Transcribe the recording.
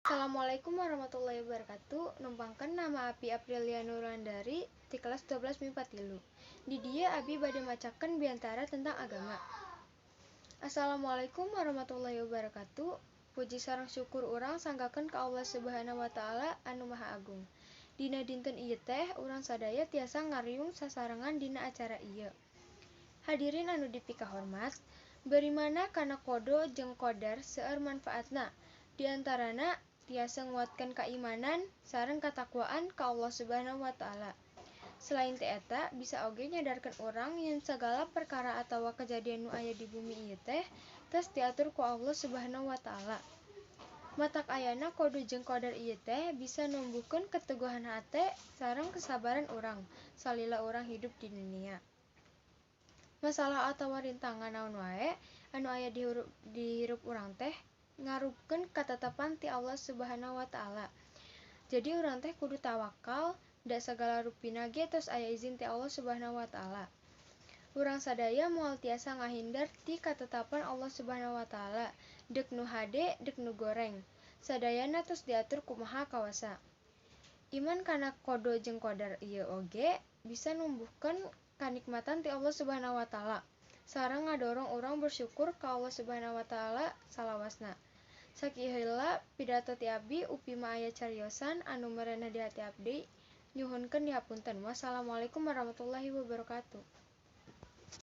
Assalamualaikum warahmatullahi wabarakatuh. Numpangkeun nama Abi Aprilia Nurwandari ti kelas 12 MIPA 3. Di dieu abi bade macakeun biantara tentang agama. Assalamualaikum warahmatullahi wabarakatuh. Puji sareng syukur urang sanggakeun ka Allah Subhanahu wa taala anu Maha Agung. Dina dinten ieu teh urang sadaya tiasa ngariung sasarengan dina acara ieu. Hadirin anu dipikahormat, beurimana kana qada jeung qadar seueur manfaatna. Di antarana tiasa nguatkeun kaimanan sareng katakwaan ka Allah Subhanahu wa taala. Selain ti eta, bisa oge nyadarkeun urang yen sagala perkara atawa kajadian nu aya di bumi ieu teh tos diatur ku Allah Subhanahu wa taala. Matak ayana qada jeung qadar ieu teh bisa numbuhkeun keteguhan hate sareng kesabaran urang salila urang hidup di dunia. Masalah atawa rintangan naon wae anu aya di hirup urang teh ngarupkeun katetepan ti Allah Subhanahu wa taala. Jadi urang teh kudu tawakal da sagala rupina ge tos aya izin ti Allah Subhanahu wa taala. Urang sadaya moal tiasa ngahindar ti katetapan Allah Subhanahu wa taala, deuk nu hade deuk nu goreng. Sadayana tos diatur ku Maha Kawasa. Iman kana qada jeung qadar ieu oge bisa numbuhkeun kanikmatan ti Allah Subhanahu wa taala sareng ngadorong urang bersyukur ka Allah Subhanahu wa taala salawasna. Sakieu heula pidato ti abdi, upima aya cariosan anu merenah di hati abdi, nyuhunkeun dihapunten. Wassalamualaikum warahmatullahi wabarakatuh.